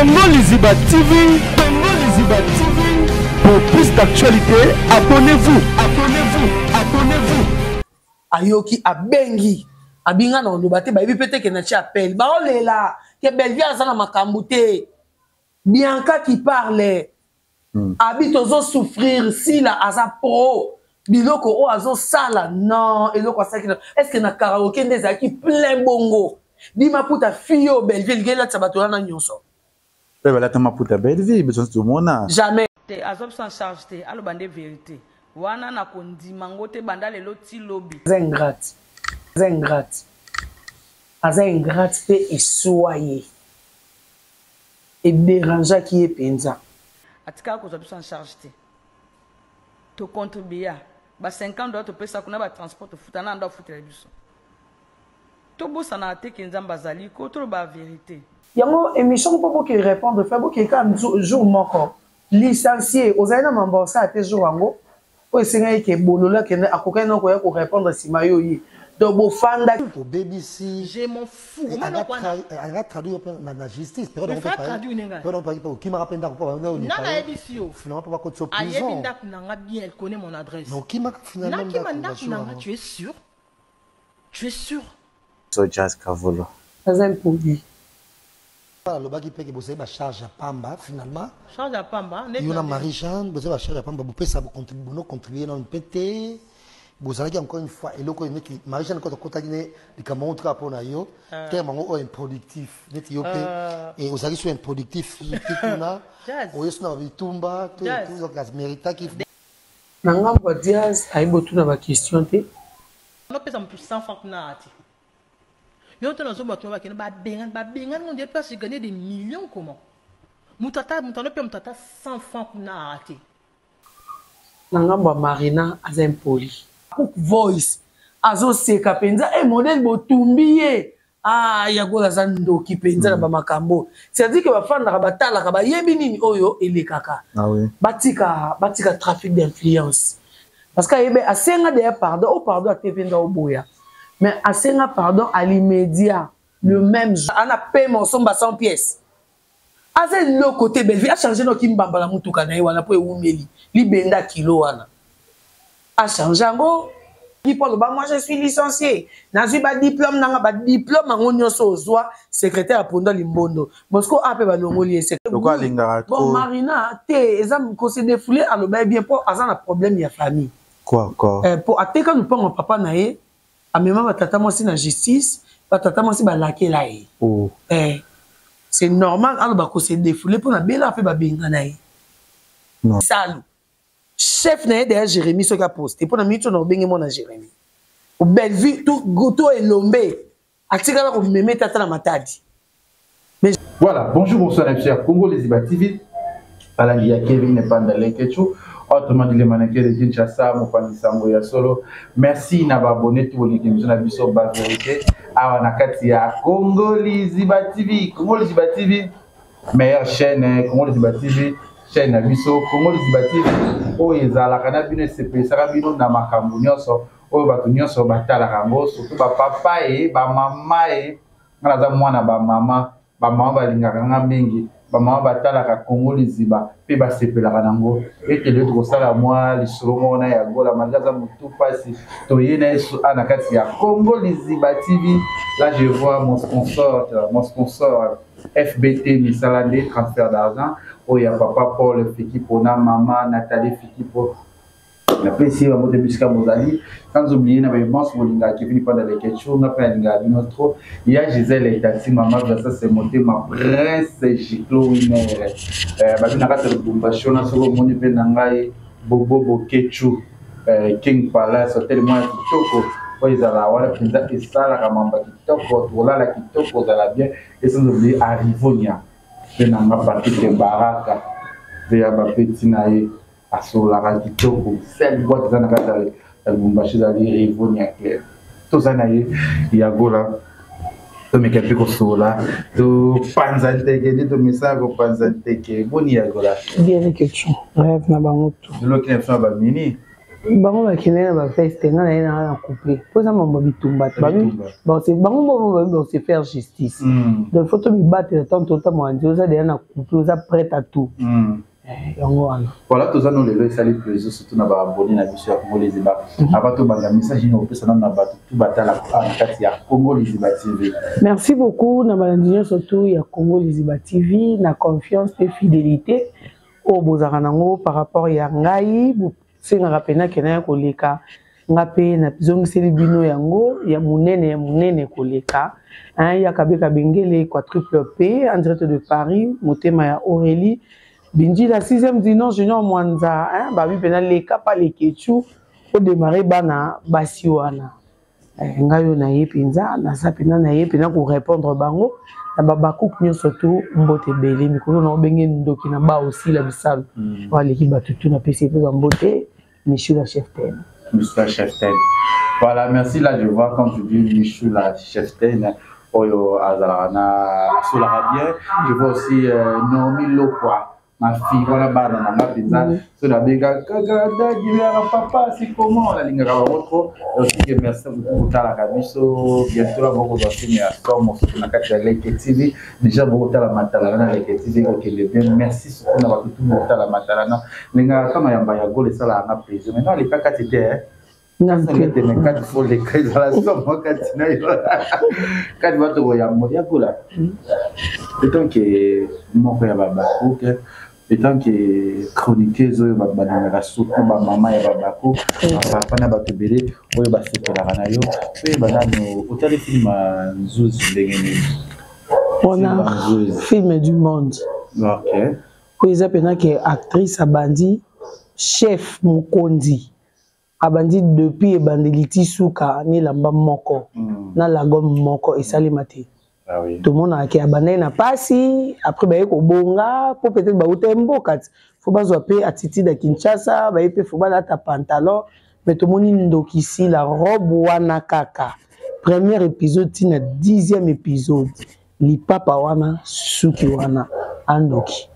Congo Liziba TV, Congo Liziba TV. Pour plus d'actualités, abonnez-vous, abonnez-vous, abonnez-vous. Ayoki abengi abinga na oloba te bayebi mpe te ke na ti appel baolela ke Bellevue aza na makambo te. Bianca qui parle. Abi tozo souffrir Sila aza pro biloko oyo azosala non eloko asalaki na est ce que na karaoke nde ezalaki plein bongo di maputa fille oyo Bellevue elingi elatisa bato wana nyonso. Pe balata maputa Bellevue biso nyonso tomona. Jamais. Te azwa biso en charge te aloba nde verite wana nako ndima ngo te banda lelo ti lobi. Aza ingrate aza ingrate aza ingrate pe esua ye. E derangeaki ye penza. Atikala kozwa biso en charge te. To contribua. Ba 50 dollars topesa kuna ba transport tofuta na ando afutela biso. Tobosanaka te ke Nzambe azali ko toloba verite. Yango emission po boke repondre fa boke ka jour moko licencier ozali na mambo osala te jour yango oyo esengaki ke bolole akende akokaki na koya ko repondre sima yo ye donc bofanda obebisi je m'en fous anga traduire mpe na justice okimaka mpe ndako nana ayebisi yo finalement mpo bakotisa prison ayebi ndako na nga bien elle connaît mon adresse mais okimaka finalement nakima ndako na nga tu es sûr tu es sûr so jazz kavulo aza impoli. Alobaki pe ke bozali ba charge ya pamba finalement. Charge ya pamba. Yo na Marie Jeanne bozali ba charge ya pamba bopesa bono contribuer nanu pe te. Bozalaki encore une fois eloko oyo neti Marie Jeanne kota kotaki ne likambo yango kaka pona yo ah. terme yango oyo improductif neti yo pe ah. et ozalaki so improductif ti kuna oye so na bitumba to tout méritaki na ngambo ya Diaz ayebi botuna ba question te. Nopesa mutu 100 francs kuna ati. Yo to nazo bato bakende babengani babengani on dirait place gagner des millions comment moto ata moto anope moto ata 100 francs kuna ate. Na ngambo ya Marina aza impoli. Cook voice azoseka penza eh modèle botumbi ye ah ya gola aza ndoki penza na ba makambo c'est à dire que bafandaka batalaka bayebi nini oyo elekaka ah oui. batika batika trafic d'influence parce que ayebe asenga deya pardon o oh, pardon ate mpenza oboya mais asenga pardon à l'immédiat le même jour ana pema osomba 100 pièces aza eloko te bellevue achange noki mbamba na motuka na ye wana mpo ewumeli libenda kilo wana achange yango mpo aloba moi je suis licencié nazwi badiplome nanga badiplome yango nyonso ozwa secrétaire aponda limbondo bosco a mpe balongoli ye bon marina te eza kose defoule aloba ye bien mpo aza na problème ya famille Quoi encore? Eh, po ateka lupango ya papa na ye amema batata mwasi na justice batata mwasi balakela ye oh. eh, c'est normal aloba ko se défouler mpo na bela mpe babengana ye salu chef na ye deya jérémie soki aposte mpo na minute oyo na obenge mwana jérémie bellevue to elombe atikala komeme te ata na matadi Mais... Voilà, bonjour, bonsoir, na Congo Liziba TV. Balandi ya Kevin Panda Lekechu, autrement dit le mannequin de Kinshasa, mopanzi sango ya solo. Merci na ba abonné tout bolingaki émission na biso ba vérité. Awa na kati ya Congo Liziba TV, Congo Liziba TV, meilleure chaîne Congo Liziba TV, chaîne na biso Congo Liziba TV oyo ezalaka na bino esepelisaka bino na makambo nyonso oyo bato nyonso batalaka yango surtout ba papa ye ba mama ye nga naza mwana ba mama ba mama balingaka nga mingi ba mama batalaka Congo liziba pe basepelaka nango ete lelo tokosala mwa lisolo moko na ya Gola malgré aza motu pasi toye na ye a na kati ya Congo liziba TV là je vois mon sponsor mon sponsor FBT misala nde transfert d'argent oyo ya papa Paul Fikipo na mama Nathalie Fikipo napesi ye bambote bisika bozali sans oublier na baimmense bolingaka kevin panda leketchou nga mpe nalingaka bino trop ya gisele etati mama versa se motema prince giclo winere eh, babi na kati ya lubumbashi wana soki omoni mpe na ngai bobo boketchou eh, king palace hotel mwana kitoko oyo ezala wana mpenza esalaka mamba kitoko tolala kitoko ozala bien et sans oublier arivonia mpe na nga patrick baraka mpe ya bapeti na ye asololaka kitoko sel boite eza na kati ya lubumbashi ezali rivonia claire toza na ye ya gola tomeka mpe kosolola topanza nteke nde tomesana kopanza nteke boni ya gola bien question rêve na bango to loloki na biso na bamini. Bango bakendaki na baveste, ngai naye nanga na couple mpo eza mambo ya bitumba te. Bango moko babi base faire justice. Donc faut tomibatela ntango totambola nzela, oza deya na couple, oza prête à tout. Yango wana. Voilà, toza no lelo, esali plaisir surtout na baabonné na biso ya Congo Liziba. Avant tobanda, message nini opesa nano na bato tu batalaka awa na kati ya Congo Liziba TV? Merci beaucoup na balandi nyonso tu ya Congo Liziba TV na confiance mpe fidélité oyo bozalaka nango par rapport ya ngai. Bosengaka mpena kena ya koleka nga mpe nazongiseli bino yango ya monene ya monene koleka. Ya Kabeka Bengele, quadruple P, en direct de Paris, motema ya Aurélie Binjila, 6e dino junior Mwanza, babi mpena leka pa lekechu odémarre bana basi wana. Ngai oyo naye mpenza, naza mpenza naye mpenza korépondre bango na babakuku nyonso tu. Mbote ebele mikolo na obenge ndoki na ba osila bisalo oyo aleki bato tu, napesi mpe bambote. Michou la cheftaine. Michou la cheftaine. Voilà, merci. Là, je vois quand tu dis Michou la cheftaine, oyo azalaka na asolaka bien. Je vois aussi Naomi Lokwa, ma fille, wana bana na nga mpenza. So nabenga kaka dadi yaka papa, c'est comment nalingaka bango trop. Aussi que merci beaucoup kotalaka biso. Bientôt la bokozwa film ya sor mosusu na kati ya Leke TV. Déjà bokotala Matalana na Leke TV, kokende bien. Merci surtout na bato tu bokotala Matalana. Lingaka ntango yamba ya gol esalaka nga plaisir. Maintenant aleka kati te te, kati fo leka ezala somo kati na yo kati bato koyambo ya gola. Etant que moko ya babakuke, etant que chroniqueuse oyo bato balingaka, surtout bamama ya babako, bapapa na bato ebele oyo basepelaka na yo, oyeba nano otali film Nzuzi ndenge nini? Wana film du monde. Oyo eza mpena ke actrice abandi, chef mokonzi abandi depuis ebandeli ti suka na elamba moko na lagome moko esalema te. Ah oui. Tomonaka ke abandaki na pasi, après baye kobonga mpo peut-être bauta ye mboka ti fo bazwa mpe attitude ya Kinshasa, baye mpe fo balata pantalon. Mais tomoni ndokisi la robe wana kaka premier épisode ti na 10e épisode, lipapa wana, suki wana, andoki.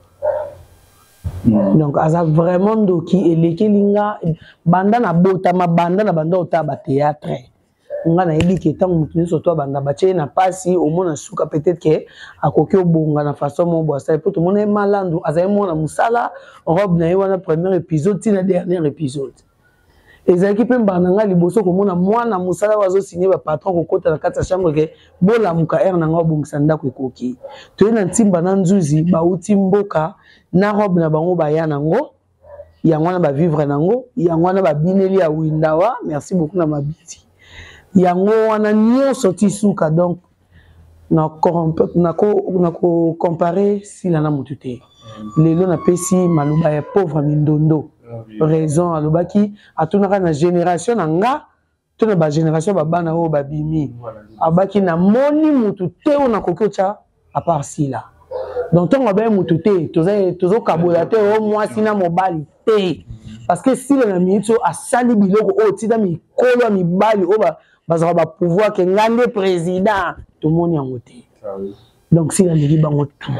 Donc aza vraiment ndoki, elekeli nga banda na botama, banda na banda otala bathéâtre. Nga nayebi ke ntango moto nyonso to abanda batie ye na mpasi, omona suka peut-être ke akoki obonga na façon moko boye asali. Mpo tomona ye malandu, azali mwana mosala, robe na ye wana premier épisode ti na dernier épisode ezalaki mpe mbala na ngai liboso komona mwana mosala oyo azosinye bapatron kokota na kati ya chambre ke bolamuka, aire na ngai obongisa ndako ekoki. Toye na Ntimba na Nzuzi, bauti mboka na robe na bango, baya nango yango wana, bavivre nango yango wana, babineli ya windawa. Merci beaucoup na mabiti yango wana nyonso ti suka. Donc nakocompare Sila na motu te. Lelo napesi maloba ya pauvre Mindondo raison, alobaki atunaka na génération na nga to na bagénération babana oyo babimi, abaki namoni mutu te oyo nakoki otya à part Sila. Donc ntongo abaye mutu te, tozokabola te oyo mwasi na mobali te, parce que Sila na minute oyo asali biloko oyo tina mikolo ya mibali oyo bazwaka bapouvoir ke nga nde président, tomoni yango te. Donc Sila aleki bango tout.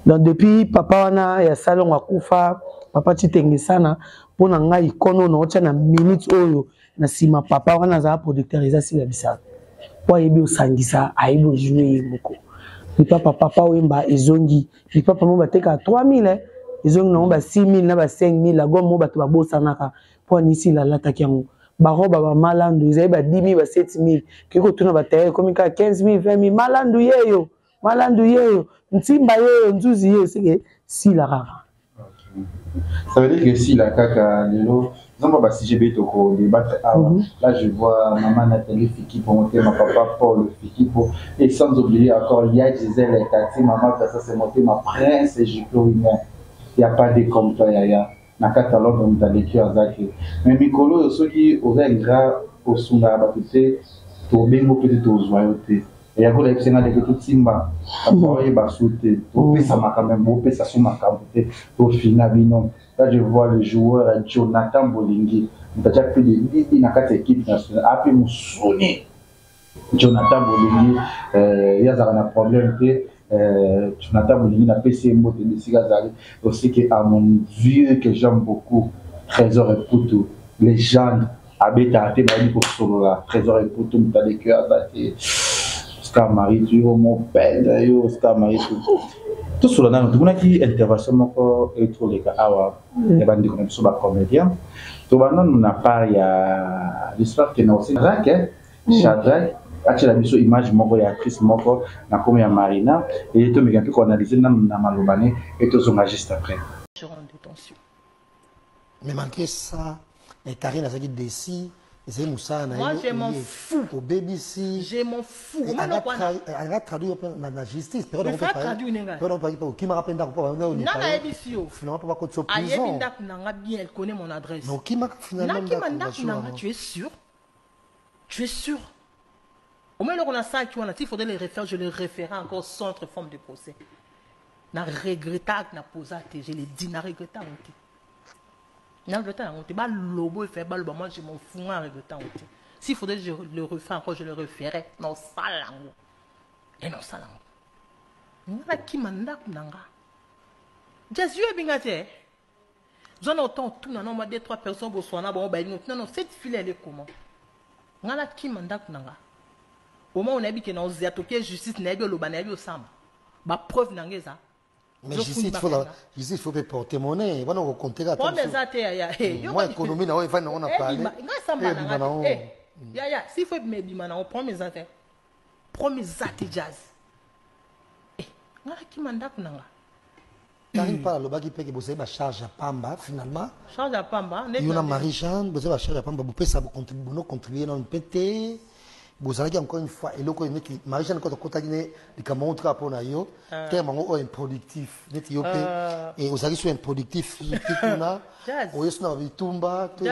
Donc depuis papa wana ya salongo akufa, papa Titengesana, mpo na ngai ikono na otya na minute oyo na nsima papa wana azala producteur eza Sila Bisalo, po ayebi osangisa, ayebi ojouer ye moko. Lipapa papa Oyemba ezongi, lipapa mo batekaka 3000 ezongi nango ba 6000 na ba 5000, lagome mo bato babosanaka mpo anisila alataki yango. Baroba bamalandu ezali ba 10 000, ba 7000, kei kotuna bataye ekomi kaka 15 000, 20 000. Malandu yeyo, malandu yeyo, Ntimba yeyo, Nzuzi yeyo, seke Sila kaka. Ça veut dire que Sila kaka lelo nzambe basujet be tokodébattre awa. Là, je vois maman Nathalie Fikipo, motema papa Paul Fikipo, et sans oublier encore Ya Gisèle Tati, maman ça c'est motema prince Juplo. Il y a pas de comme toi yaya na kati ya Londres, moto aleki oyo aza te. Mais mikolo oyo soki oza ingrat, osungaka bato te, tobengo mpe te, tozwa yo te. Yango nayebisi nga ndeke totimba bato oyeba su te, topesa makambo, bopesa su makambo te, tofina bino. Là, je vois le joueur Jonathan Bolingi, moto atia plus de 10 na kati ya équipe nationale, ape mosuni Jonathan Bolingi, ye azalaka na problème te. Jonathan Bolingi, napesi ye mbote bisika azali. Aussi que à mon vieux que j'aime beaucoup, Trésor Eputu. Légende abetaka te, bayebi kosolola. Trésor Eputu, moto aleki oyo aza te. Oscar Maritu, yo mopende yo Oscar Maritu. Tosolola nano, tomonaki intervention moko etroleka awa ya bandeko na biso bacomédien. Toba nanu na part ya l'histoire ke na osi Shadrach, Shadrach atiela biso image moko ya actrice moko na komo ya Marina, et tomeka mpe koanalyse nanu na maloba ne, et tozonga juste après. En détention. Mais malgré ça, Karine azalaki déçu, ezali mosala na Moi, je m'en fous. Obebisi. Je m'en fous. Anga traduire mpe na justice. Mais fa traduire nenga. Okimaka mpe ndako mpo Nana ayebisi yo. Finalement mpo bakotisa Ayebi prison. Ndako na nga bien, elle connaît mon adresse. Mais okimaka finalement. Nakima ndako ndako na nga, tu es sûr? Tu es sûr? Au moins eloko nasalaki wana, s'il faudrait le refaire, je le referai encore sans autre forme de procès. Na regretta na posa te, je l'ai dit, na regretta yango te, na regretta yango te. Balobo efe baloba, moi je m'en fous, nga regretta yango te. S'il faudrait que je le refaire encore, je le referais. Na osala yango e, na osala yango. Nga nakima ndako na nga, Jésus ebinga te. Zwa na autant otuna na mwa deux trois personnes boswana bango, bayebi otuna no cette fille, elle est comment. Nga nakima ndako na nga au moins onayebi ke na ozela toke justice, nayebi oloba, nayebi osamba, bapreuve na nga eza. Mais justice, il faut la justice, il faut pe porter monnaie wana okocompter kaka. Problème eza te, yaya. Mwa économie na oyo efandi nango na pale nga esamba na nga te, yaya. S'il faut ebima, ebima nango. Problème eza te, problème eza te, Jazz. Nga nakima ndako na nga. Karine Pala alobaki mpe ke bozali bacharge ya pamba finalement. Charge ya pamba? Yo na Marie Jeanne bozali bacharge ya pamba, bopesa bono contribue nano mpe te. Bozalaki encore une fois eloko oyo neti Marie Jeanne kota akotaki ne likambo yango kaka mpo na yo, terme yango oyo improductif, neti yo mpe ozalaki so improductif ti kuna oyo so na babitumba to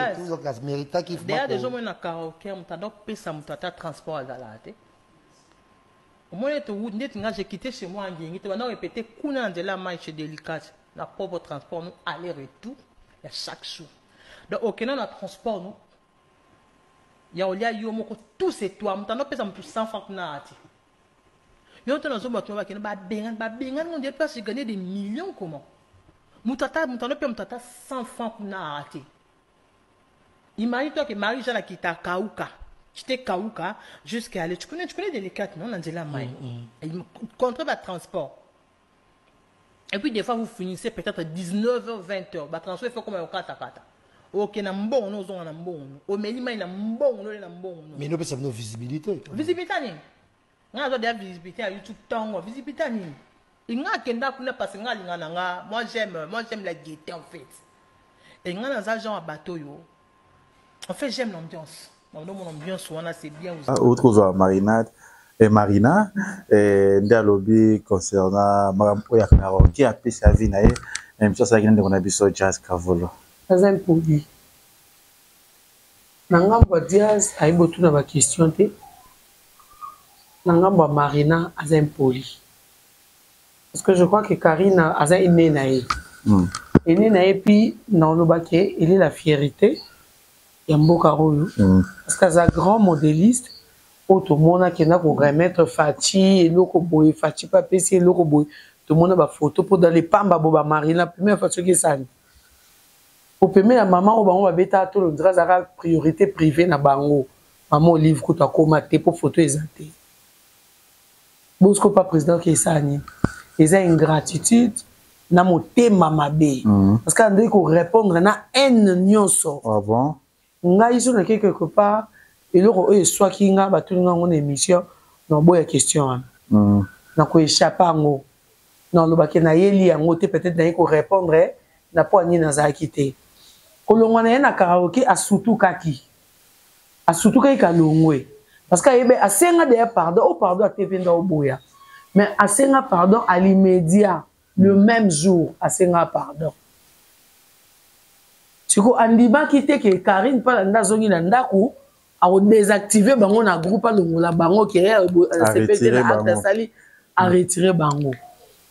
méritaki. Déjà omoi na karaoke, moto adopesa moto ata transport azalaka te. Omoni ete ndeti nga, j'ai quitté chez moi ngengi te, banda répété kuna na nzela ya mai chez Délicate, na propre transport no aller retour ya chaque jour. Donc okenda na transport no ya olia yo moko, tout c'est toi. Moto andopesa motu 100 francs kuna ati yo te. Nazomba bato bakende babengani, babengani, on dirait place gagner des millions. Comment moto ata moto andopesa moto ata 100 francs kuna ate? Imagine toi que Marie Jeanne akita kauka, j'étais kauka jusqu'à aller, tu connais Délicate, non, na nzela mai contre ba transport. Et puis des fois vous finissez peut-être 19h, 20h, ba transport faut comme okata kata oke na mbongo no, ozonga na mbongo no, omeli mai na mbongo no, ole na mbongo no. Mais nopesa bino visibilité. Visibilité nini? Nga nazwa deya visibilité ya YouTube ntongo. Visibilité nini? Nga akenda kuna parce que nga alinga na nga, moi j'aime la gaieté en fait. Et nga naza genre ya bato oyo, en fait j'aime l'ambiance. Donc mon ambiance wana, c'est bien. Autre kozwa marinade e Marina nde alobi concernant makambo oyo ya karaoke, apesi avis na ye na émission asalaki na ndeko na biso Jazz Kavolo. Aza impoli na ngambo ya Diaz, ayebi otuna baquestion te. Na ngambo ya Marina, aza impoli parce que je crois que Karina aza aîné na ye, aîné na ye. Puis naolobaki ele la fierté ya mboka oyo, parce que aza grand modéliste oyo tomona akenda koremettre Faci eloko boye, Faci mpe apesi eloko boye. Tomona bafoto mpo dans lepamba bo bamarina première fois soki esali popeme ya mama oyo bango babetaka tolo ndira, azalaka priorité privé na bango. Mama Olive kutu akóma te mpo foto eza te. Bosco pa président ke esala nini? Eza ingratitude na motema mabe, parce que andeki korépondre na haine nyonso. Ah bon? Ngai so nake quelque part, eloko oyo eswaki nga, batuni nga yango na émission, naboya question wana, nakoéchappe yango, nalobaki nayeli yango te. Peut-être naye korépondre na mpo anini nazalaki te. Kolongwa na ye na karaoke, asutukaki, asutukaki kalongwe parce que ayebe asenga deya pardon o pardon ate mpe nda oboya. Mais asenga pardon à l'immédiat, le même jour asenga pardon. Siko andimaki te ke Karine Mpala nde azongi na ndako, akodésactive bango na groupe, alongola bango ke asepeli te na acte asali, aretire bango.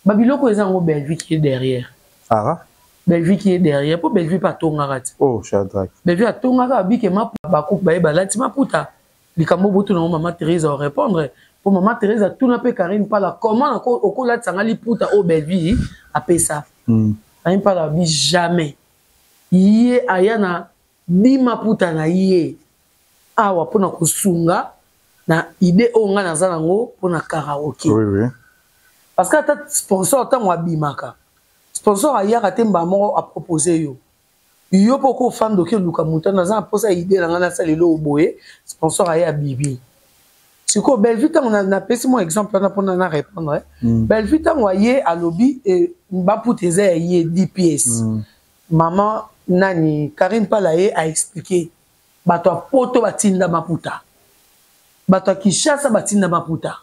Babiloko eza yango, Bellevue qui est derrière. Ah. Bellevue qui est derrière, mpo Bellevue mpe atongaka ti. Oh, Shadrach. Bellevue atongaka, abike bakupe baye balati maputa. Likambo botu nango, mama Thérèse arépondre mpo mama Thérèse atuna mpe Karine Mpala: comment okolatisanga liputa oyo Bellevue apesa? Karine Mpala abi jamais ye aya na. Dimaputa na ye awa mpona kosunga na idée oyo ngai naza nango mpona karaoke. Oui, oui. Parce que ata sponsor ntango abimaka, sponsor ayaka te mbala moko apropose yo. Yo mpo ko ofanda oke oluka moto naza na mposa ya idée na ngai nasala eloko boye, sponsor aye abibi. Sikoyo Bellevue ntango napesi mwa exemple wana mpona na répondre. Bellevue ntango aye alobi baputa eza ya ye DPS. Mama nani Karine Pala ye a expliqué bato ya poto batinda maputa, bato ya Kinshasa batinda maputa,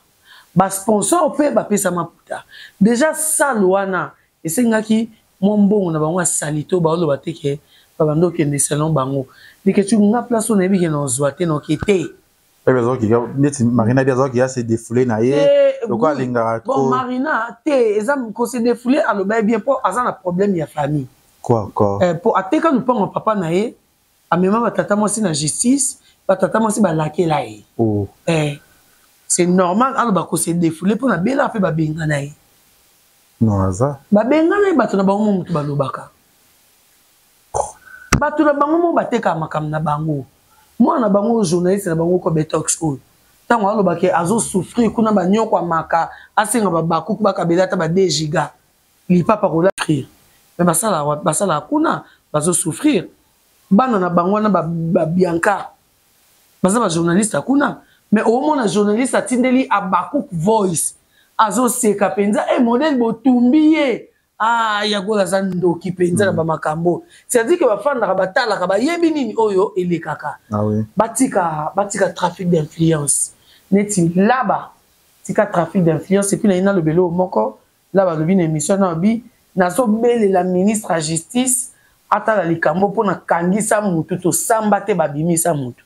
basponsor mpe bapesa maputa. Déjà salle wana esengaki mwa mbongo na bango ya salite oyo baoloba te ke babanda okende selon bango. Leketchou, nga place oyo nayebi ke na ozwa te, naoke te. Neti Marina bi azwaki ya se défoulé na ye lokola alingaka. Bon, Marina te, eza kose défoulé, aloba ye bien mpo aza na problème ya famille. Quoi encore? Mpo ateka lupango ya papa na ye, amema batata mwasi na justice, batata mwasi balakela ye. Oh. C'est normal aloba kose défoulé mpo na bela mpe babengana ye. Non, aza babengana ye, bato na bango mo moto balobaka, bato na bango mo batekaka makambo na bango. Mwana na bango, journaliste na bango ko betox oyo, ntango alobaki azosouffrir kuna, banyokwamaka, asenga babakuku bakabela ata ba 2 giga lipapa kolafrir, mais basalaka basalaka kuna, bazosouffrir. Bana na bango wana babianka baza bajournaliste kuna, mais omona journaliste atindeli Abakuk voice, azoseka mpenza e modele botumbi ye. Ah, yagola aza ndoki mpenza na bamakambo, c'est-à-dire que bafandaka, batalaka, bayebi nini oyo elekaka. Ah oui. Batika, batika trafic d'influence. Neti laba tika trafic d'influence. Et puis naye nalobela oyo moko la balobi na émission na lobi, nazobelela ministre ya justice atala likambo mpo nakangisa mutu, tosamba te, babimisa mutu,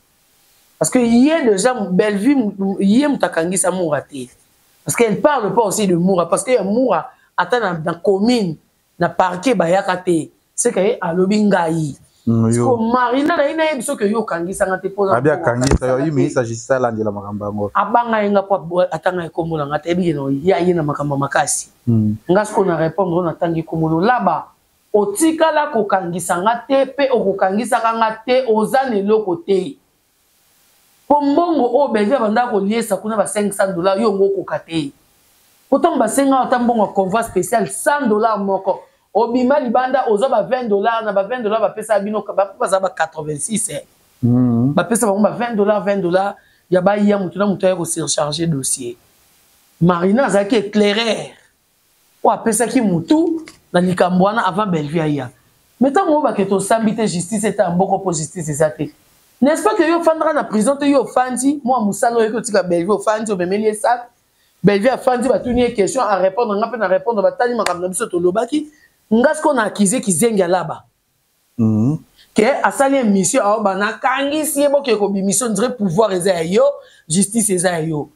parce que ye déjà Bellevue, ye moto akangisa Moura te, parce qu'elle parle pas aussi de Moura, parce que ya Moura ata na commune na parquet bayaka te, c'est que ye alobi ngai. Yo. Marina na ye nayebi soki yo okangisanga te mpo Abi akangisa yo, ye ministre ya justice alandela makambo yango. Abanga ye nga mpo atanga ekombo na nga te, yebi ke na ya ye na makambo ya makasi. Nga sikoyo na répondre oyo natangi kombo no laba, otikala kokangisa nga te mpe okokangisaka nga te, oza na eloko te. Mpo mbongo oyo Bellevue abandaka koliesa kuna ba 500 $, yo ngo okoka te. Po ntango basenga ata mbongo ya convoi spécial 100 $ moko, obima libanda ozwa ba 20 $ na ba 20 $ bapesa bino, baza ba 86 eh. Bapesa bango ba 20 $, 20 $ ya baya motu na motu aya kosurcharge dossier. Marina azalaki éclaireur oyo apesaki motu na likambo wana avant Bellevue aya. Mais ntango oyo bake tosambi te, justice eta ya mboko mpo justice eza te, n'est-ce pas que yo ofandaka na prison te? Yo ofandi mwa mosala oyoki otika Bellevue, ofandi, omemeli ye sac, Bellevue afandi, batuni ye question, arépondre, nga mpe na répondre, batali makambo na biso tolobaki. Nga sikoyo na akize kizengi alaba ke asali émission aoba nakangisi ye, boke kobimisa, on dirait pouvoir eza ya yo, justice eza ya yo.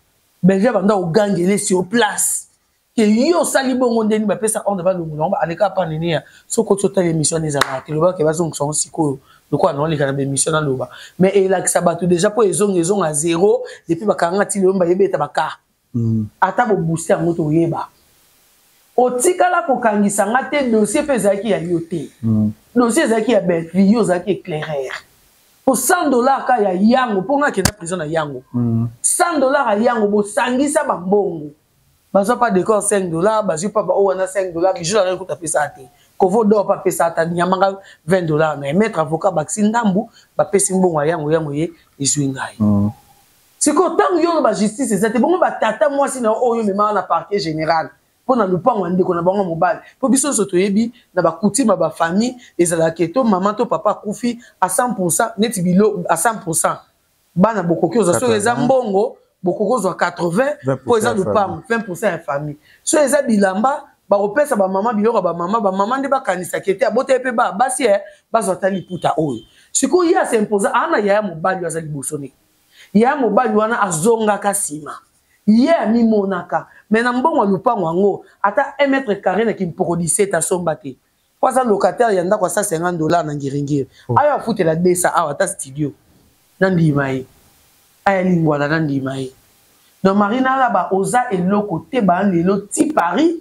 Bellevue banda ogangele sur place ke yo osali bongo ndeni bapesa ordre balongola yango, aleka pa nini ya soki oti otala émission wana ezalaka te, lobaka bazongisa yango sikoyo lokola naoleka na baémission naloba, mais elakisa bato déjà mpo ezonga, ezonga zéro depuis bakanga ti lelo bayebi eta baka. Ata bobooste yango, toyeba otikala kokangisa nga te, dossier mpe ezalaki ya yo te. Dossier ezalaki ya Bellevue, yo ozalaki éclaireur. Po 100 $ ka ya yango, mpo nga akenda prison na yango, 100 $ ya yango bosangisa bambongo, bazwa pa décor 5 $, bazwi pa baoyo wana 5 $, bijou na kuta apesa te, kovo dor mpe apesa ata nyamanga 20 $ na ye, maître avocat bakisi ndambu, bapesi mbongo ya yango, yango ye ezwi ngai. Sikoyo ntango yo oloba justice eza te, bongo batata mwasi na yo oyo omemaka na parquet général mpo na lupango ya ndeko na bango mobali, mpo biso nyonso toyebi na bacoutume ya bafamille ezalaka to mama to papa akufi à 100 neti bilo à 100, bana bokoki ozwa, soki eza mbongo bokoki ozwa 80 mpo eza lupango, 20 ya famille. So eza bilamba, bakopesa bamama biloko ya bamama, bamama nde bakanisaki ete abota ye mpe basi e bazwa ata liputa oyo. Sikoyo ye asimposa aa na yaya mobali oyo aza liboso ne, yaya mobali wana azongaka nsima, ye amimonaka me na mbongo ya lupango yango ata 1 mètre carré na Kimpoko 17 asomba te, po aza locataire ya ndako asa 50 $ na Ngiringiri. Ayo afutela 200 awa ata studio na ndima ye, aya lingwala na ndima ye. Donc Marina alaba oza eloko te, baa lelo ti Paris.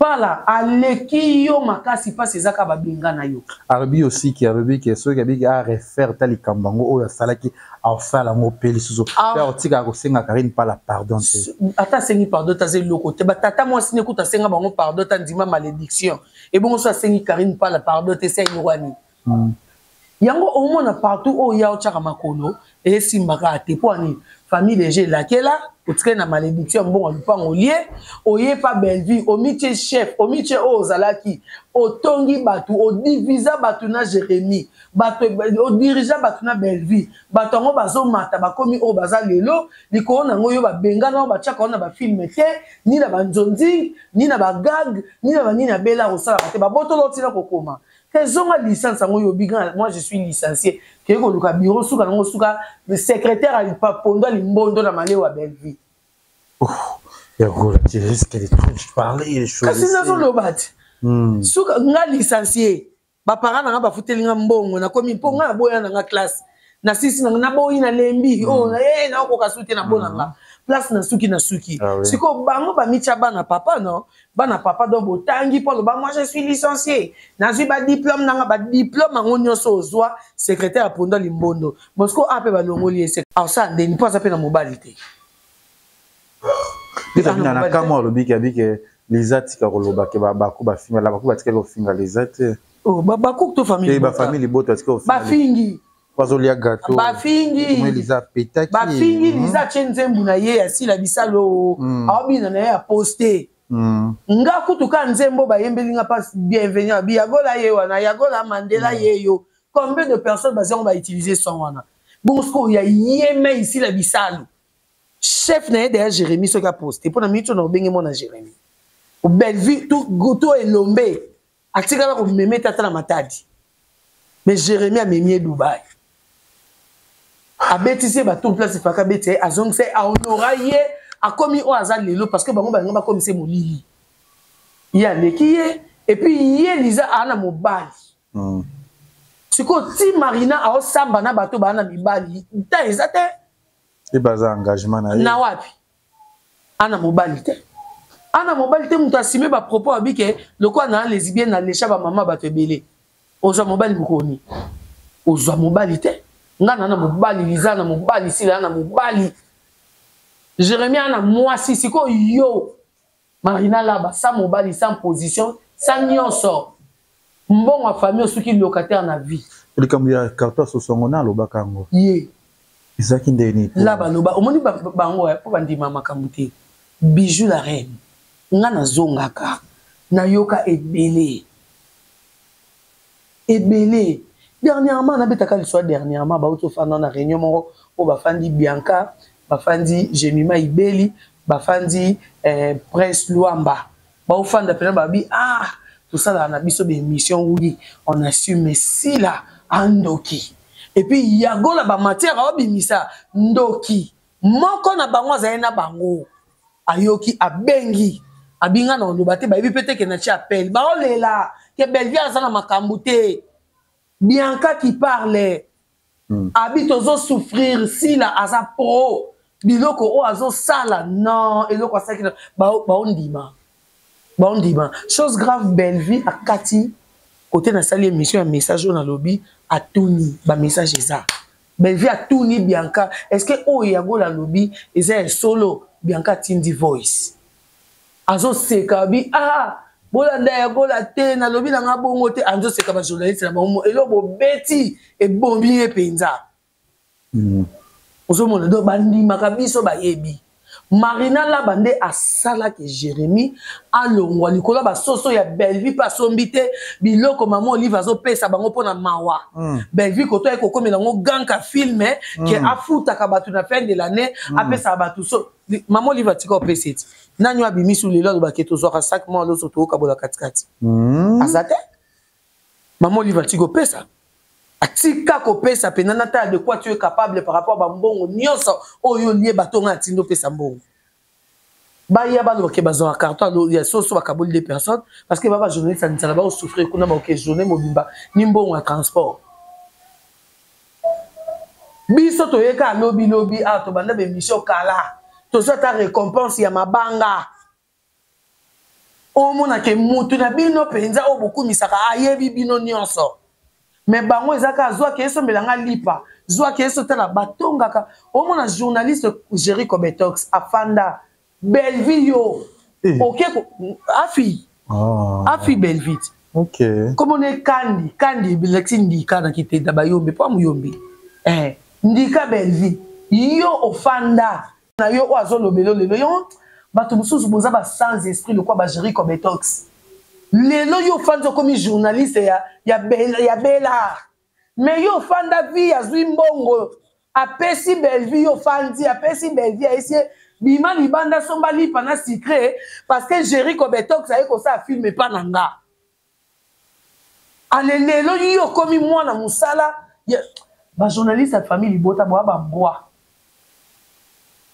Pala aleki yo makasi pasi eza kaka babengana yo. Alobi aussi ke alobi ke soki abiki a refaire ta likambo yango oyo asalaki aosala yango mpe lisusu ah. mpe akotikaka kosenga Karine Pala pardon te. Ata asengi pardon te aza eloko te batata mwasi ne kutu asenga bango pardon te andima malédiction ebongo so asengi Karine Pala pardon te esi eloko ya nini? Yango omona partout oyo ya otyaka makolo esimbaka te mpo ani famille deja elakela otikali na malédiction ya mbongo ya lupango olie oye pa Bellevue omitie chef omitie oyo ozalaki otongi bato odivisa bato na Jérémie bato odirigea bato na Bellevue bato yango bazomata bakomi oyo baza lelo likolo na yango yo babengana oyo batiaka yo na bafilme te ni na banzonzing ni na bagag ni na banini abela kosalaka te babotolo ntina kokoma Te zonga licence yango yo obi nga moi je suis licencié keye koluka bureau suka nango suka secrétaire ya pondo ya limbondo na malewa Bellevue. Oh, Yagola, tu risques de trop parler les choses. Kasi nazoloba te. Suka nga licencié ba parents na nga bafuteli nga mbongo nakomi mpo nga naboya na nga classe nasisi na nga naboyi nalembi oh eh nakokoka su te nabona nga place na suki na suki Ah oui. sikoyo bango bamitya bana papa no bana papa donc botangi mpo aloba moi je suis licencié nazwi badiplome nanga badiplome yango nyonso ozwa secrétaire ya ponda limbondo bon sikoyo a mpe balongoli ye aosala ndeni mpo aza mpe na mobali te na na kamwa alobi ke abi ke liza tika koloba ke baku bafinga la baku batikali kofinga liza te oh, baku to famille bafamille libota batikali kofinga bafingi bazolia gâteau bafingi liza apetaki bafingi liza atie nzembo na ye asila bisalo aobina na ye aposte nga kutu ka nzembo bayembeli nga pas bienvenu abi yagola ye wana yagola mandela ye yo combien de personnes bazango bautiliser son wana bongo sikoyo ya ye me isila bisalo chef na ye deya Jérémie soki aposte mpo na miniti oyo na obenge mwana Jérémie Bellevue to elombe atikala komeme tata na Matadi mais Jérémie amemi ye Dubai abetisi ye batour place efaka abeti ye azongisa ye ahonora ye akomi oyo aza lelo parce que bango balinga bakomisa ye molili ye aleki ye epuis ye liza aa na mobali sikoyo ti Marina aosamba na bato baa na mibali ta eza te e baza engagement na ye na wapi ana mobali te ana mobali te moto asime bapropos abi ke lokola na lesbienne na lesha bamama bato ebele ozwa mobali mokoni ozwa mobali te nga na na mobali liza na mobali sila na mobali Jérémie ana mwasi sikoyo yo Marina Laba sans mobali sans position sans nyonso mbongo ya famille osuki locataire na vie likambo ya carton sosongo na alobaka yango ye ezalaki ndeni Laba aloba omoni bango mpo bandima makambo te bijou la reine nga nazongaka nayoka ebele ebele dernièrement nabetaka liswa dernièrement bauti ofanda na réunion moko oyo bafandi Bianca bafandi Jemima Ibeli bafandi Prince Luamba baofanda mpena babi ah tosalaka na biso baémission oui on assume sila andoki et puis yagola bamatière aobimisa ndoki moko na bango azali na bango ayoki abengi abinga na oloba te bayebi mpe te ke na tie appel baolela ke Bellevue aza na makambo te Bianca qui parle abi tozosouffrir sila aza pro biloko oyo azosala non eloko asalaki baondima baondima chose grave Bellevue akati kote nasali émission ya message oyo nalobi atuni bamessage eza Bellevue atuni Bianca est-ce que oyo yagola alobi eza ya solo Bianca atindi voice azoseka bi ah bolanda yagola te nalobi nanga bongo te azoseka bajournaliste na bango eloko bobeti ebombi ye mpenza ozomona donc bandimaka biso bayebi Marina Laba nde asalaki Jérémie alongwa likolo ya basoso ya Bellevue mpe asombi te biloko mama Olive azopesa bango mpona mawa Bellevue koto aye kokomela yango ganka filme ke afutaka bato na fin de l'année apesaka bato so mama Olive atika opesa eti nani oyo abimisi lelo alobaki tozwaka sac mwa loso tokokabola katikati aza te mama Olive atika opesa atika kopesa mpenza natala de quoi tu es capable par rapport bambongo nyonso oyo olie bato nga atindi opesa mbongo baya baloba ke bazwaka carton ya soso bakaboli deux personnes parce que ba bajournaliste ya nzala baosouffrir kuna baoke journée mobimba ni mbongo ya transport biso toyeka lobilobi awa tobanda baémission kala tozwa ata récompense ya mabanga. Omona ke mutu na bino penza oyo bokumisaka ayebi bino nyonso. Mais bango eza kaka zwa ke esombela nga lipa, zwa ke esotala batongaka. Omona journaliste Jerry Kobetox afanda Bellevue yo. Eh. Oke afi. Ah. Afi Bellevue. OK. Comment on est kandi, kandi bilakisi ndika na kitenda bayombe po muyombe. Eh, ndika Bellevue. Yo ofanda na yo oyo azolobelo lelo yo bato mosusu boza ba sans esprit lokwa ba Jerry Kobetox. Lelo yo ofandi okomi journaliste ya ya Bella, ya Bella. Mais yo ofanda vie azwi mbongo apesi Bellevue yo ofandi apesi Bellevue ayesi ye bima libanda somba lipa na sucre parce que Jerry Kobetox aye kosala film epa na nga. Ale lelo yo okomi mwana mosala ba journaliste ya famille libota boa ba mbwa.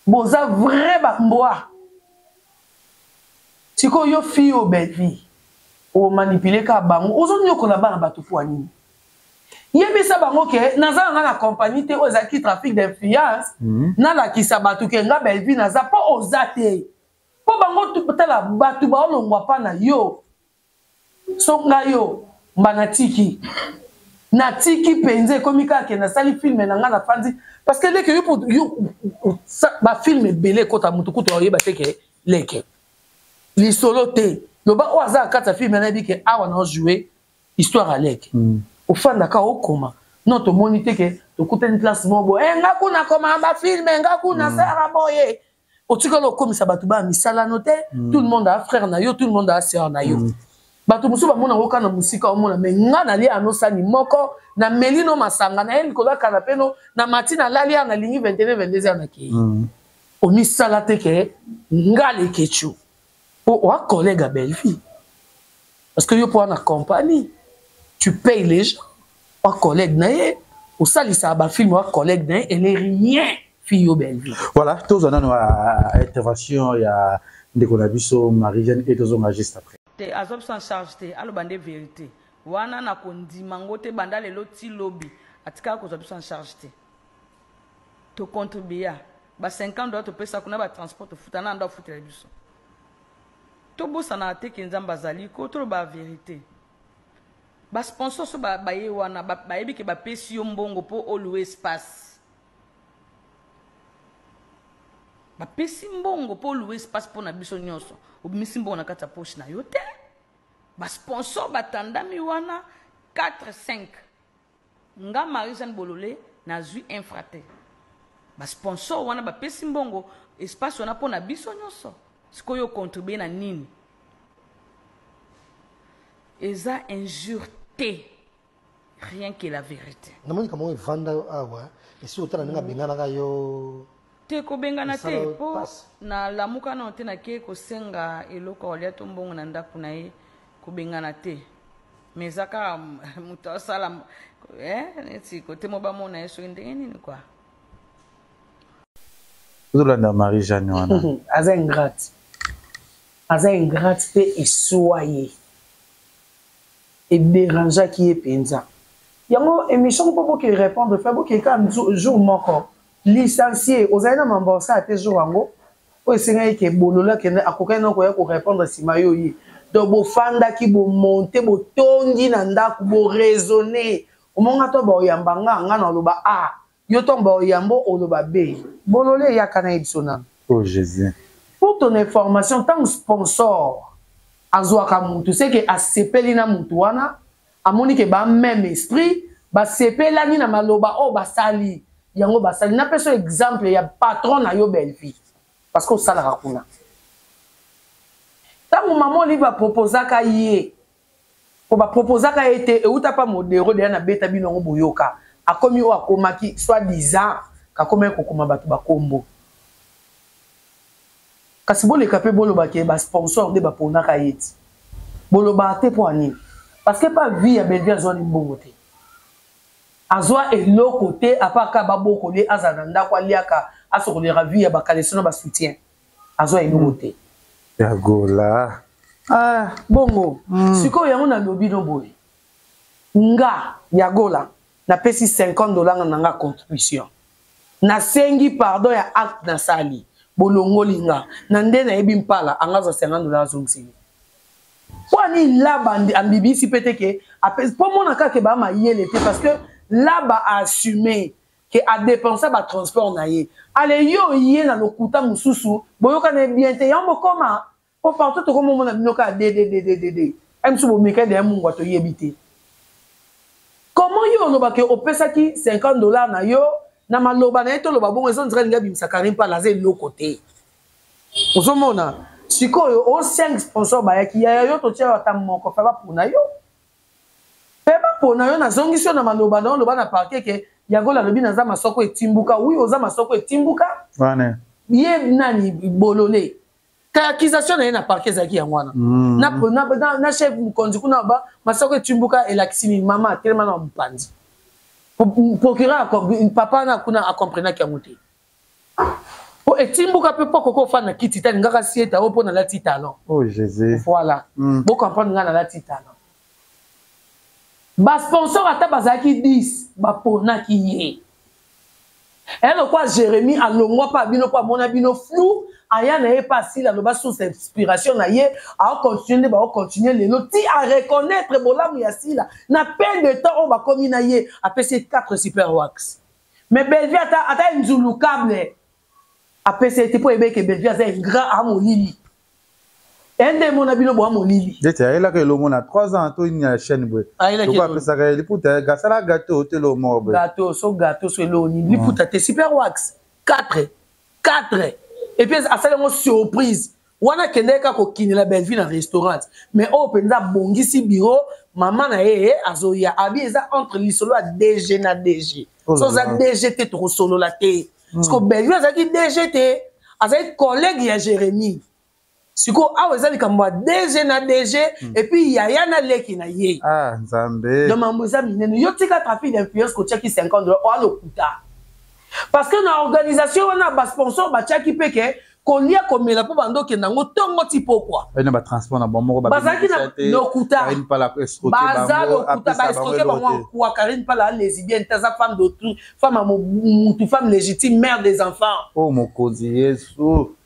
Boza vrai ba mbwa. Sikoyo yo fille oyo Bellevue o manipuler kaka bango ozo niokola bana bato mpo ya nini? Yebisa bango ke naza na nga na compagnie te oyo ezalaki trafic d'influence mm -hmm. nalakisa bato ke nga Bellevue naza mpo oza te mpo bango tala bato baolongwa mpa na yo so nga yo mba natiki natiki mpenza ekomi kaka ke nasali filme na nga nafandi parce que leke yo, yo bafilme ebele ekota motu kutu oyeba te ke leke lisolo te loba oyo aza na kati ya filme nayebi ke awa na joue histoire ya leke mm. ofandaka okoma non tomoni te ke tokutani place moko boye eh, nga kuna koma bafilme nga kuna mm. sara boye otikali okomisa bato baya misala no te mm. tout le monde a frère na yo tout le monde a sœur na yo mm. bato mosusu bamona yango kaka na mosika omona me nga nalia ano sani moko nameli no masanga naye likolo ya kanape no na mati nalali ya nalingi 21 22 heures nakei mm. omisala te ke nga lekechu po oa collègue ya bellevie parce que yo mpo wana compagnie tu payes les gens oa collègue na ye osalisaka bafilme oa collègue na ye elle est rien fille yo bellevie voilà tozwa nano intervention ya ndeko na biso marie jeanne e tozonga juste après te azwa biso en charge te aloba nde verité wana nakondima ngo te banda lelo ti lobi atikala kozwa biso en charge te tocontribua ba 50 dollars topesa kuna ba transport tofuta na ndo afutela biso tobosanaka te ke nzambe azali ko toloba verité basponsor so baye wana bayebi ke bapesi yo mbongo mpo oloue espace bapesi mbongo mpo oloue espace mpo na biso nyonso obimisi mbongo na kati ya poche na yo te basponsor batandami wana 4 5 Nga Marie Jeanne Bolole nazui infra te. Ba sponsor wana ba pesi mbongo espace wana pona biso nyoso. Sikoyo o contribuer na nini? Eza injure te. Rien que la verite. Namoni kamwa evanda yo awa esi otala ndenge abenganaka yo Te kobengana te po na lamuka nano te nake kosenga eloko ya kolia to mbongo na ndaku na ye kobengana te mais eza kaka moto asala eh, neti kote mo bamona ye soki ndenge nini kua ozolanda marie jeanne wana aza ingrate aza ingrate mpe eswa ye ederangeaki ye mpenza yango émission mpo boke répondre fa boke kaka jour moko Licencie, ozali na mambo ya kosala te jour yango, oyo esengaki ke Bolole akende, akokaki na koya ko repondre sima yo oye. Donc bofandaki, bo monter, botongi na ndaku, bo raisonner. Omoni nga tango bakoyamba nga, nga naloba A, yo tango bakoyamba yo oloba B. Bolole yaka nayebisa yo nanu. Oh Jesus. Pour ton information, tango sponsor azuaka mutu, c'est que asepeli na mutu wana, amoni ke ba meme esprit basepelani na maloba oyo basali yango basali napesa exemple ya patron na yo Bellevue parce que osalaka kuna ntango mama Olive aproposaka ye po baproposaka ye te euta pa modero deya nabeta bino yango boyoka akomi oyo akomaki soit disant kakomaki kokoma bato bakombo Kasi boleka pe boloba ke ba sponsor nde baponaka ye ti. Bolobaka te pona nini? Parce que pa vie ya Bellevue azua ni mbongo te. Azua eloko te à part kaka babokoli ye azala na ndako aliaka asokolelaka vie ya ba caleçon na ba soutien. Azua eloko te. Ya Gola. Ah bongo. Mm. Sikoyo yango nalobi no boye. Nga ya Gola napesi 50 dollars na nga contribution. Nasengi pardon ya acte nasali. Bolongoli nga. Na nde nayebi mpala anga azwa 50 dollars azongiseli. Mpo ani laba ambibisi mpe te ke mpo mona kaka ke bamayele te, parce que laba aassume ke adepensa batransport na ye. Ale yo ye na lokuta mosusu, boyokana ye bien te, yango bokoma mpo partout tokomomona bino kaka dddddd msu bomeka deya mungwa, toyebi te comment yo olobaka opesaki 50 $ na yo na maloba na ye. Toloba bongo, eza nzela alingi abimisa Karim Pala, aza eloko te. Ozomona sikoyo o 5 sponsor bayaki yaya yo, totia yo ata moko mpe bapona yo, mpe bapona yo. Nazongisi yo na maloba na oloba na parquet ke yango nalobi naza masoko etimbuka. Oui, oza masoko etimbuka. Ye nani bolole ka accusation na ye na parquet ezalaki yango wana. Na chef mokonzi kuna ba masoko etimbuka elakisi nini? Mama atelema na mopanzi, procureur papa na kuna akomprenaki yango te, po etimbuka mpe mpo akoki ofanda kiti te, alingaka sieta oyo mpo nalati talon. Oh Jésus. Voilà. Bocomprendre ngai, nalati talon. Basponsor ata bazalaki 10, baponaki ye. Elokwa Jérémie alongwa mpe abino mpo amona bino flou, aya na ye mpe asili aloba source inspiration na ye, aocontinue nde baocontinue lelo ti areconnaître bolamu ya Sila na peu de temps oyo bakomi na ye, apesi ye 4 super wax. Mais Bellevue ata nzulu câble apesi ye te, mpo oyebeke Bellevue aza ingrat, amolili ende emona bino boa molili. Neti ayelaka elongo na 3 ans to nini ya chaîne boye, loko apesaka ye liputa, asala gâteau te, eloko moko boye. Gâteau so, gâteau so, eloko nini, liputa te, super wax 4 4. Et puis asali yango surprise wana, akendeki kaka kokinela Bellevue na restaurant. Mais oyo mpenza abongisi bureau, mama na ye azoya abi eza entre lisolo ya DG na DG. So oza DG te, tokosolola te, parce que Bellevue azalaki DG te, azalaki collègue ya Jérémie. Sikoyo awa eza likambo ya DG na DG, et puis yaya na leki na ye. Ah, Nzambe. Donc mambo eza minene. Yo tika trafic d'influence, kotiaki 50 $ oa lokuta, parce que na organisation wana basponsor batiaki mpe ke kolia, komela, mpo bando okenda yango ntongo ti pokwa. Na batransport na bango moko. Bazalaki na lokuta, baza lokuta, baescroke bango ankuwa. Karine Pala alesbienne te, aza femme d'autrui, femme ya mutu, femme légitime, mère des enfants. Oh mokonzi Yesu.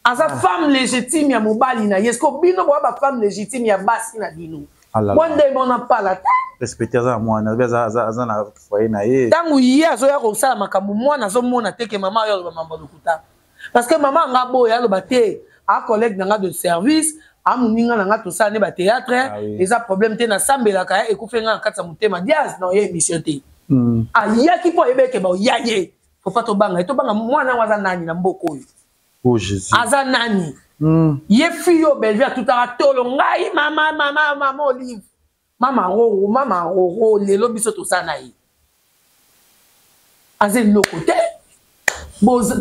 Aza femme légitime ya mobali na ye. Siko bino boya bafemme légitime ya basi na bino, mwa nde mona pala te. Respecte, aza na mwana, aza na foyer na ye. Ntango ye azoya kosala makambo, mwana azomona te ke mama oyo aloba mambo ya lokuta, parce que mama anga boye aloba te, a collègue na nga de service, amoninga na nga, tosala nde bathéâtre. Eza problème te, nasambelaka ya ekufi nga na kati ya motema diaz na oya émission te. Ayaki mpo ayeba eke baoya ye, faut pas tobanga ye, tobanga mwana yango aza nani na mboka oyo? Oh Jésus. Aza nani? Ye fille oyo Bellevue atutaka tolo ngai, mama, mama, mama Olive, mama Roro, mama Roro, lelo biso toza na ye, aza eloko te.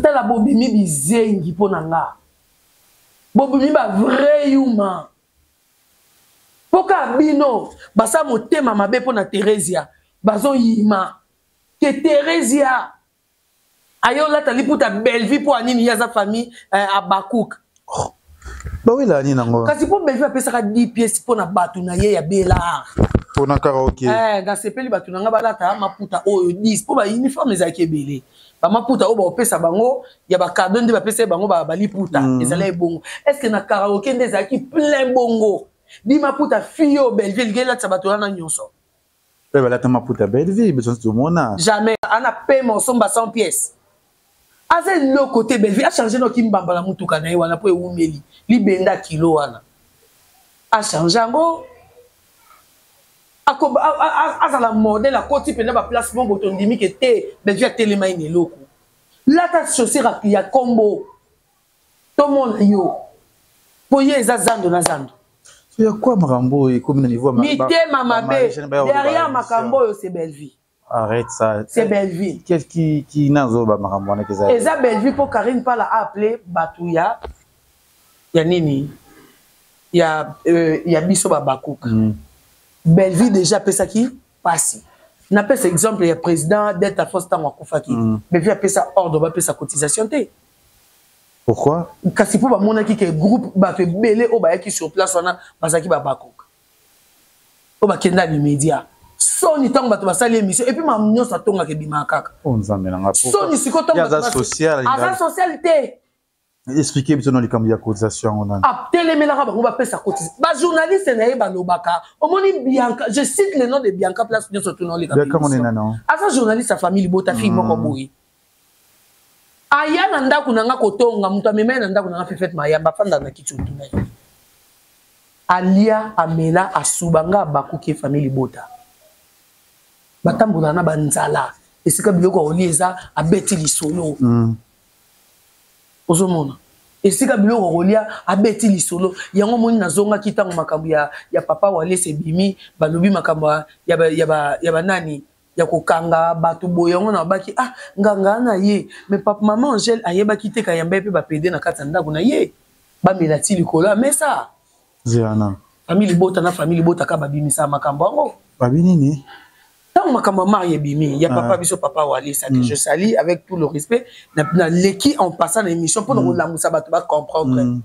Tala, bobimi bizengi mpo na nga, bobimi bavrai yuma, mpo kaka bino basala motema mabe mpo na Theresia. Bazoyima ke Theresia aye olata liputa Bellevue mpo anini? Ye aza famille Abakuk. Oh. Bawela nini yango? Kasi mpo Bellevue apesaka 10 pièces mpo na bato na ye ya Belar. Mpona karaoke. Eh, nasepeli bato na nga balata maputa oyo 10, mpo bauniforme ezalaki ebele, bamaputa oyo baopesa bango ya bacadeau nde bapesa ye bango baliputa. Ezali ebongo, est ce que na karaoke nde ezalaki plein bongo di maputa? Fille oyo Bellevue elingi elatisa bato wana nyonso. Mpe balata maputa Bellevue, biso nyonso tomona. Jamais ana pema osomba 100 pièces, aza eloko te. Bellevue achange noki mbamba na mutuka na ye wana mpo ewumeli libenda kilo wana, achange yango, azala modèle, akoti mpenza baplace moko tondimi ke te Bellevue atelema ye na eloko. Lata chaussure ya kombo, tomona yo, mpo ye eza zando na zando. Ya kwa makambo oyo ekomi na niveau mitema mabe derrière makambo oyo, c'est Bellevue. Arrête ça. C'est Bellevue. Qu'est-ce qui nazoba makambo wana eza? Eza Bellevue, mpo Karine Pala a appelé bato ya nini ya biso babakuka. Bellevue déjà apesaki mpasi. Napesa exemple ya président Delta Force, ntango akufaki, Bellevue apesa ordre bapesa cotisation te. Pourquoi? Kasi mpo bamonaki ke groupe bato ebele oyo bayaki sur place wana bazalaki babakoka oyo bakenda l'immédiat. Soni ntango bato basali émission, et puis makambo nyonso atongaka ebimaka kaka. Oh, Nzambe na nga. Soni sikoyo ntango aza social. Aza social te. Expliquer biso na likambo ya cotisation yango nani. Atelemelaka bango bapesa cotisation. Ba journaliste na ye balobaka. Omoni Bianca, je cite le nom de Bianca place nyonso tuna oleka. Bianca monena non. Aza journaliste ya famille libota fille moko boye. Aya na ndako na nga kotonga, moto amema ye na ndako na nga Fefette Mayamba afanda na kiti otuna ye. Alia, amela, asuba nga abakuki ye famille libota. Batambolaka na ba nzala esika biloko ya kolia eza abeti lisolo. Ozomona esika biloko kolia abeti lisolo yango omoni nazongaki ntango makambo ya papa Walesa ebimi balobi makambo ya banani ya kokanga bato boye yango nalobaki ah nganga na ye mais papa mama Angèle ayebaki te kayamba ye mpe bapede na kati ya ndako na ye bamela ti likolo ya mesa. Ziana. Famille libota na famille libota ka babimisa makambo yango. Babi nini? Ntango makambo ya Marie ebimi ya papa biso papa Walesa que je salue avec tout le respect na leki en passant na émission mpona kolamusa bato ba comprendre.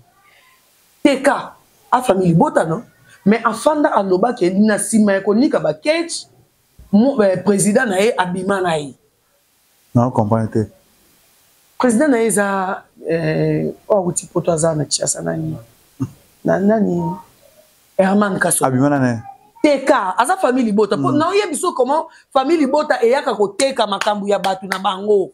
Teka a famille libota non mais afanda alobaki na nsima ya konika ba cage président na ye abima na ye. Na comprendre te. Président na ye eza oyo awuti poto aza na Kinshasa nani na nani Herman Kasso. Abima na ne. Teka aza famille libota po na oyebi so comment famille libota eyaka koteka makambo ya bato na bango.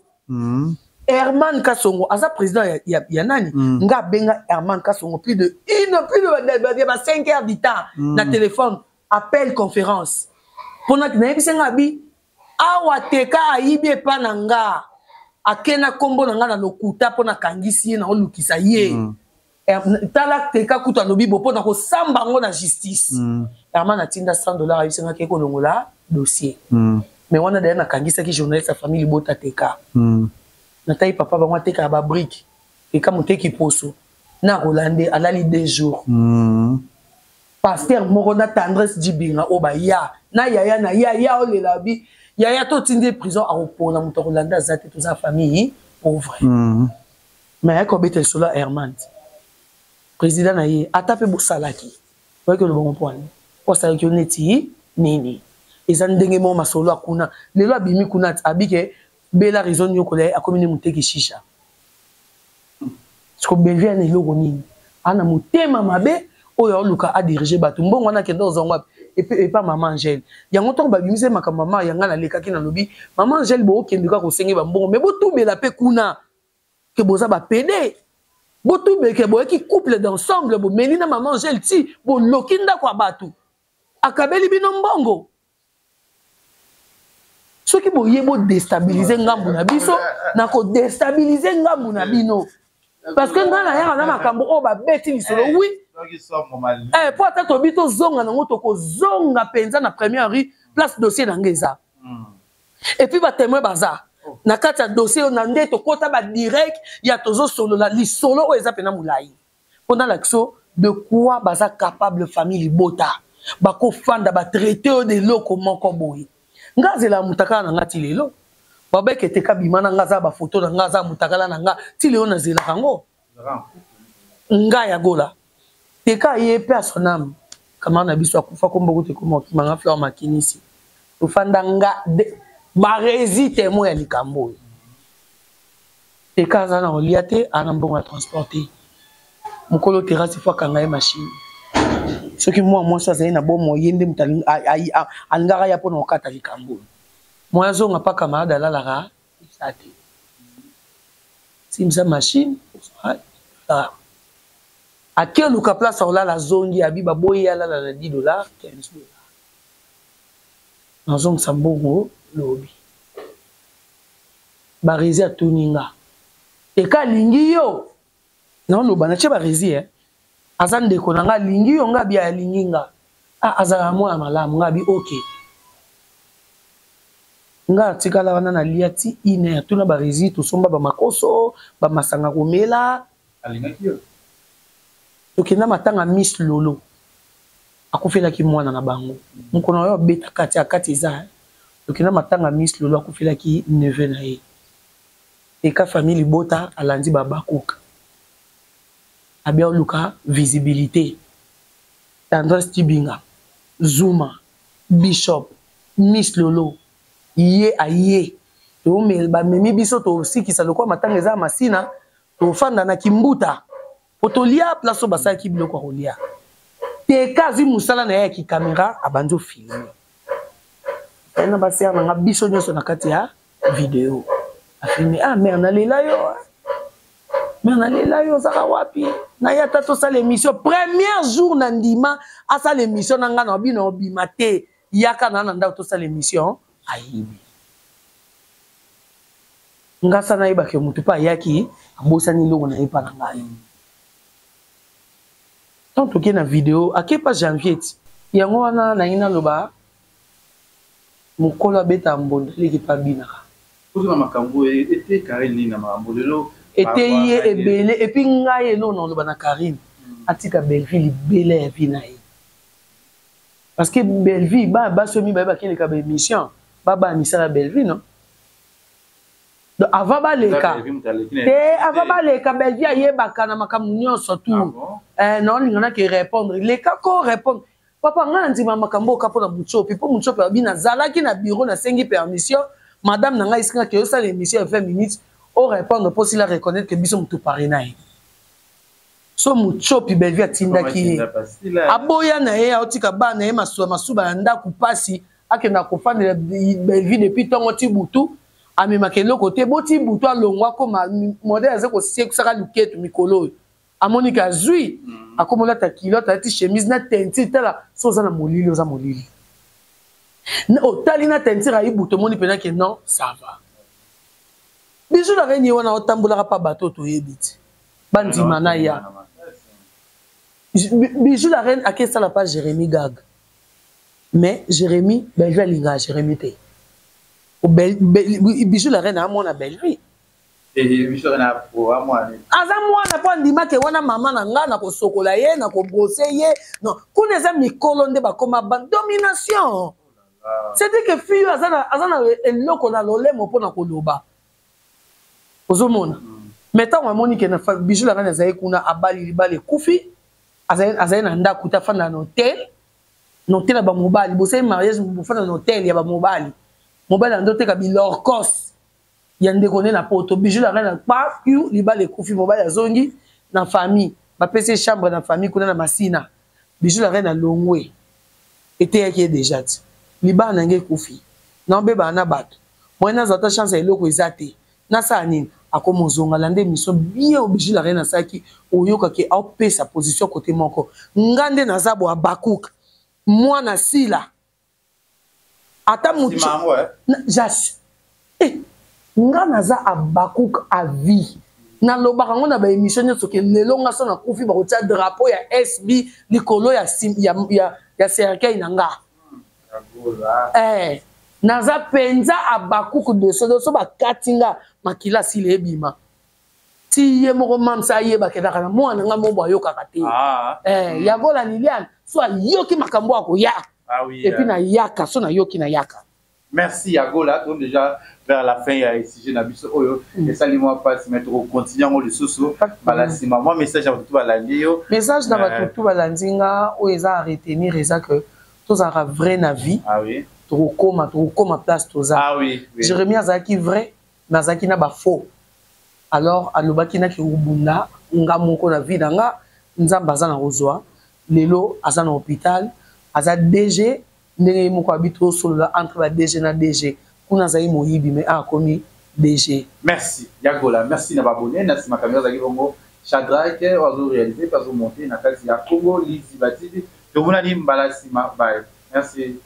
Herman Kasongo aza président ya nani nga abenga Herman Kasongo plus de une plus de ya ba 5 heures du temps na téléphone appel conférence pona nayebisi nga abi awa teka ayibi epa na nga akena kombo na nga na lokuta pona kangisi ye na olukisa ye. Tala teka kutu alobi bo pona kosamba yango na justice. Herman atinda $100 ayebisi nga ke kolongola dossier. Mais wana d'ailleurs nakangisaki journaliste ya famille libota teka. Natai papa bango atekaka ba brique. Teka moteki poso. Na kolande alali 2 jours. Pasteur moko na Tendresse Dibinga oyo baya na yaya na ya ya olela bi yaya to tindi prison akopona moto akolanda aza te toza famille pauvre. Mais ayaki kobeta lisolo ya Herman président na ye ata mpe bosalaki oyaki oloba ngo mpo ani po asalaki yo neti nini eza ndenge moko masolo ya kuna lelo abimi kuna abike Bella raison nyokola ye akomi nde moteki shisha. Siko Bellevue ana eloko nini? Ana motema mabe oyo aluka a diriger bato. Mbongo wana akenda kozwa wapi? Epa mama Angèle. Yango ntango babimisi makambo mama yanga nalekaki nalobi mama Angèle bookende kaka kosenge ba mbongo mais botubela pe kuna ke boza ba PD. Botubeke boyaki couple d'ensemble bomeli na mama Angèle ti boloki ndako ya bato. Akabeli bino mbongo. Soki boye bo déstabiliser ngambu na biso na ko déstabiliser ngambu na bino parce que nga na yaka na makambo oyo babeti lisolo oui po ata tobi tozonga nango tokozonga mpenza na première rue place dossier na nga eza et puis ba témoin baza na kati ya dossier oyo na nde tokota ba direct ya tozosolola lisolo oyo eza mpena molai mpona lakso de quoi baza capable famille libota bakofanda batraite oyo de eloko moko boye nga azela mutakala na nga ti lelo babeke te kabima na nga aza bafoto na nga aza mutakala na nga ti lelo nazelaka yango nga ya gola teka ye pe a son âme camarade na biso akufa kombo kutu ekoma okima nga Fleur Makinisi tofanda nga barezi témoin ya likambo oyo teka aza na kolia te ana mbongo ya transport te mokolo terrasse fo akanga ye machine soki mwa mwasi azali na bomoi ye nde moto alingaka ya mpona kokata likambo oyo moya azonga mpa camarade alalaka eza te simisa machine ake luka place akolala azongi abi baboyi alala na 10 dollars 15 dollars nazongisa mbongo lobi Barezi atuni nga eka alingi yo naoloba natie Barezi eh aza ndeko na nga alingi yo nga bi alingi nga ah azalaka mwana malamu nga bi ok nga atikala wana nalia ti une heure tuna Barezi tosomba bamakoso bamasanga komela alingaki yo tokenda matanga Miss Lolo akufelaki mwana na bango mokolo na yo abeta kati ya kati eza tokenda matanga Miss Lolo akufelaki neveu na ye eka famille libota alandi babakuka abia oluka visibilité Tendresse Tibinga Zuma Bishop Miss Lolo ye aye bamemi biso tosikisa lokola matanga eza masina. Tofanda na Kimbuta po tolia place oyo basalaki biloko ya kolia. Teka azwi mosala na ye ya kikamera, abandi ofilme na basere na nga, biso nyonso na kati ya video afilme. Ah mare, nalela yo, mare, nalela yo, ozaka wapi? Naye ata tosala émission. Premier jour na ndima asala émission na nga, na bino obima te, yaka na ndako tosala émission. Ayebi nga sa nayebaki motu mpe ayaki, abosani eloko na ye mpa na ngai. Tant toke na video, ake pa Janvier ti yango wana nangi naloba mokolo abeta mbonda eleki mpe abinaka. Ozona makambo ete Karine nini na makambo lelo? Eteyi ye ebele. Et puis ngai eloko na oloba na Karine, atika Bellevue libela ya vie na ye, parce que Bellevue, bana basi oyo mibale bakeleka baémission, babaya misala Bellevue, non? Donc avant baleka te, avant baleka, Bellevue ayebaka na makambo nyonso tu. Naolinga nake répondre, leka ko répondre papa. Ngai na ndima makambo oka mpona Mutsopi, mpo Mutsopi abi nazalaki na bureau, nasengi permission madame na ngai esinga ke osala émission ya 20 minutes orépondre, mpo sila reconnaître ke biso motu pari na ye. So Mutsopi, Bellevue atindaki ye, aboya na ye, aotika bana na ye masuba masuba na ndako, mpasi akenda kofandela Bellevue depuis ntongo ti butu, amemaka eloko te. Boti butu alongwa, koma modele aza kosekusaka luketu. Mikolo oyo amoniki azwi, akomolata culotte, alati chemise na teinture. Tala, so oza na molili, oza molili, otali na teinture ayi butu, omoni mpena ke non, ça va. Biso na reni wana otambolaka mpa bato oyo toyebi ti bandima na ya Bijou la Reine akesala pa Jérémi Gag. Mais Jérémi, Bellevue alingaka Jérémi te. Bijou la Reine amona Bellevue aza mwana mpo andimake wana mama na nga na kosokola ye, na kobrosser ye. Non, kuna eza mikolo nde bakoma ba domination. C'est-à-dire que fille oyo aza na eloko na lolemo mpo na koloba, ozomona. Mais ntango amoni ke na Bijou la Reine azali kuna, abali, libala ekufi, azali na ndako te, afanda na hotel, na hotel ya bamobali. Bosali mariage, bofanda na hotel ya bamobali, mobali ando oteka bilorcos ya ndeko nde na poto. Bijou la Reine pa piu, libala ekufi, mobali azongi na famille, bapesi ye chambre na famille kuna na Masina. Bijou la Reine alongwe, eteyaki ye déjà ti libala na nge ekufi, naobebana na bato moye, nazwa ata chance ya eloko eza te, nasala nini? Akoma ozonga. Landa émission bien oyo Bijou la Reine asalaki, oyokaki aopesa position kote moko. Nga nde naza bo abakuka mwana sila ata mutu jas eh, nga naza abakuk à vie. Nalobaka yango na baémission nyonso ke lelo nga so nakufi, bakotia drapeau ya SB likolo ya cercueil na nga. Naza mpenza abakuku doso doso, bakati nga makila, asila ebima ti ye moko mamsa ayebakendaka na mwana nga mobo ayokaka te. Yagola Liliane so ayoki makambo akoya. Ah oui, et puis nayaka so nayoki nayaka. Merci Yagola. Donc déjà vers la fin ya sujet na biso oyo esali mwa mpasi, mais tokocontinue yango lisusu mbala nsima. Mwa message ya bato tu balandi yo. Message na bato tu balandi nga oyo eza à retenir eza que tozalaka vrai na vie. Tokokoma place toza. Jérémie azalaki vrai, mais azalaki na bafaux. Alors alobaki naki kobunda nga moko na vie na nga, Nzambe aza na kozwa. Lelo aza na hôpital, aza DG ndenge ye moko abi tosolola entre ba DG na DG kuna. Azali moyibi, mais akomi DG. Merci Yagola, merci na baabonnés. Na nsima kamera azalaki bongo Shadrack, oyo azoréalise mpe azomonte na kati ya Congo Liziba TV. Tomonani mbala nsima, bye, merci.